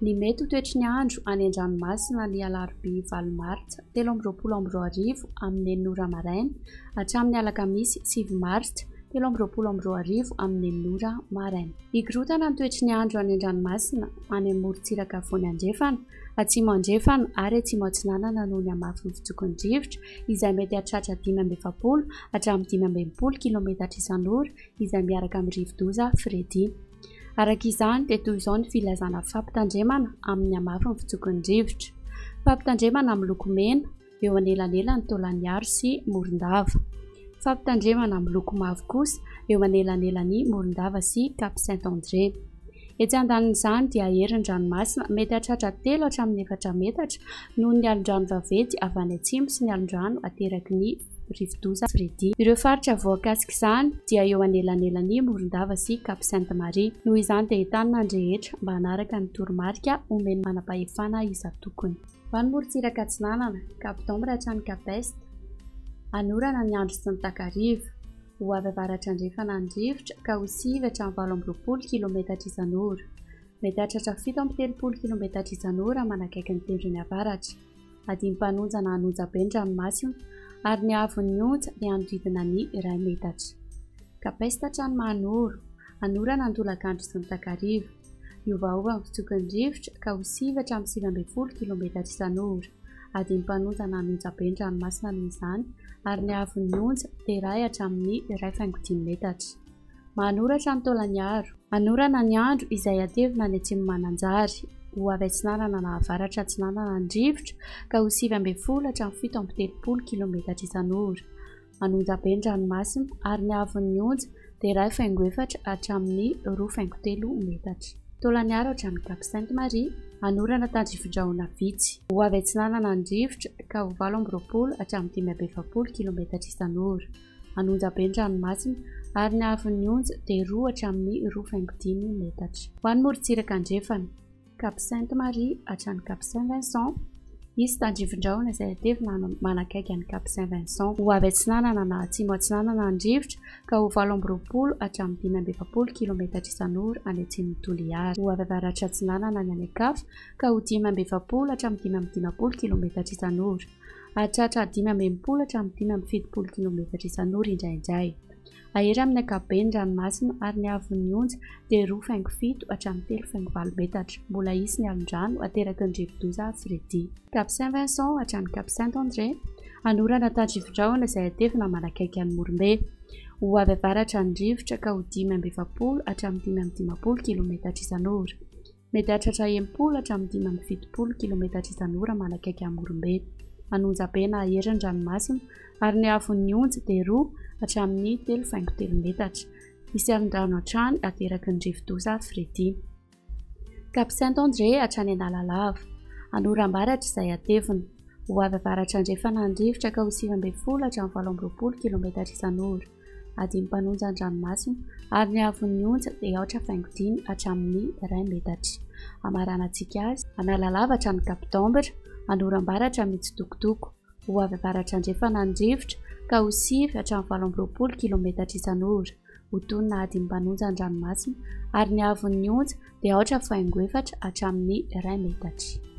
Ny mety ho toetry ny andro any an-dranomasina ny alarobia 8 martsa 2023 amin'ny 6 ora maraina hatramin'ny alakamisy 9 martsa 2023 amin'ny 6 ora maraina. Hikorontana ny toetry ny andro any an-dranomasina any amin'ny morontsiraka afovoany andrefana, atsimo andrefana ary atsimo atsinanana noho ny hamafin'ny fitsokon'ny rivotra izay mety hahatratra 45 hatramin'ny 65 kilometatra isan'ora izay miaraka amin'ny rivodoza Freddy. Araka izany dia toy izao ny filazana fampitandremana amin'ny hamafin'ny fitsokon'ny rivotra. Fampitandremana miloko mena eo anelanelan'ny Taolagnaro sy Morondava. Fampitandremana miloko mavo kosa eo anelanelan'i Morondava sy Cap Saint André. Etsy andanin'izany dia herin-dranomasina mety hahatratra 3 hatramin'ny 4 metatra noho ny alon-drano vaventy avy any atsimo sy ny alon-drano ateraky ny rivodoza Freddy. Ireo faritra voakasik'izany dia eo anelanelan'i Morondava sy Cap Sainte Marie. Noho izany dia entanina ny rehetra mba hanaraka ny toromarika omen'ny manam-pahefana isan-tokony. Ho an'ny morontsiraka atsinanana, Cap d'Ambre hatrany Cap Est, hanorana ny andro sy ny takariva. Ho avy avaratra andrefana ny rivotra ka ho 9 hatramin'ny 28 kilometatra isan'ora. Mety hahatratra 37 kilometatra isan'ora manakaiky ny tendrony avaratra. Adim-panonja na hanonja be ny ranomasina ary ny haavon'ny onja dia hanodidina ny 1 metatra. Cap Est hatrany Mahanoro, hanorana ny tolakandro sy ny takariva. Hiovaova ny fitsoky ny rivotra ka ho 9 hatramin'ny 19 kilometatra isan'ora. Adim-panonja na hanonja be ny ranomasina noho izany ary ny haavon'ny onja dia 1 hatramin'ny 1,5 metatra. Mahanoratra ny Taolagnaro. Hanorana ny andro izay hatevina any atsimo Mananjary. Ho avy atsinanana na avaratra atsinanana ny rivotra ka ho 19 hatramin'ny 37 kilometatra isan'ora. Hanonja be ny ranomasina ary ny haavon'ny onja dia 1,4 hatramin'ny 2,3 metatra. Taolagnaro hatramin'ny Cap Sainte Marie. Hanorana tandrifin-drahona vitsy. Ho avy atsinanana ny rivotra ka ho 28 hatramin'ny 45 kilometatra isan'ora. Hanonja be ny ranomasina ary ny haavon'ny onja dia 2 hatramin'ny 2,5 metatra. Ho an'ny morontsiraka andrefana, Cap Sainte Marie hatrany Cap Saint Vincent, hisy tandrifin-drahona izay hatevina manakaiky an'i Cap Saint Vincent. Ho avy atsinanana na atsimo atsinanana ny rivotra ka ho 28 hatramin'ny 45 kilometatra isan'ora any atsimon'i Toliara. Ho avy avaratra atsinanana ny any an-kafa ka ho 45 hatramin'ny 55 kilometatra isan'ora. Hahatratra 65 hatramin'ny 75 kilometatra isan'ora indraindray. Hahery amin'ny ankapobeny ny ranomasina ary ny haavon'ny onja dia 2,7 hatramin'ny 3,8 metatra. Mbola hisy ny alon-drano ateraky ny rivodoza Freddy. Cap Saint Vincent hatrany Cap Saint André, hanorana tandrifin-drahona izay hatevina manakaiky an'i Morombe. Ho avy avaratra ny rivotra ka ho 45 hatramin'ny 55 kilometatra isan'ora. Mety hahatratra 60 hatramin'ny 75 kilometatra isan'ora manakaiky an'i Morombe. Hanonja be na hahery ny ranomasina ary ny haavon'ny onja dia 2 hatramin'ny 3,3 metatra. Hisy alon-drano hatrany ateraky ny rivodoza Freddy. Cap Saint André hatrany Analalava. Hanoram-baratra izay hatevina. Ho avy avaratra andrefana ny rivotra ka ho 19 hatramin'ny 28 kilometatra isan'ora. Adim-panonja ny ranomasina ary ny haavon'ny onja dia 4,5 hatramin'ny 1 metatra. Hamaranantsika azy, Analalava hatrany Cap d'Ambre, hanoram-baratra mitsitokotoko. Ho avy avaratra andrefana ny rivotra ka ho 9 hatramin'ny 28 kilometatra isan'ora. Ho tonina adim-panonja ny ranomasina ary ny haavon'ny onja dia 4,4 hatramin'ny 1 metatra.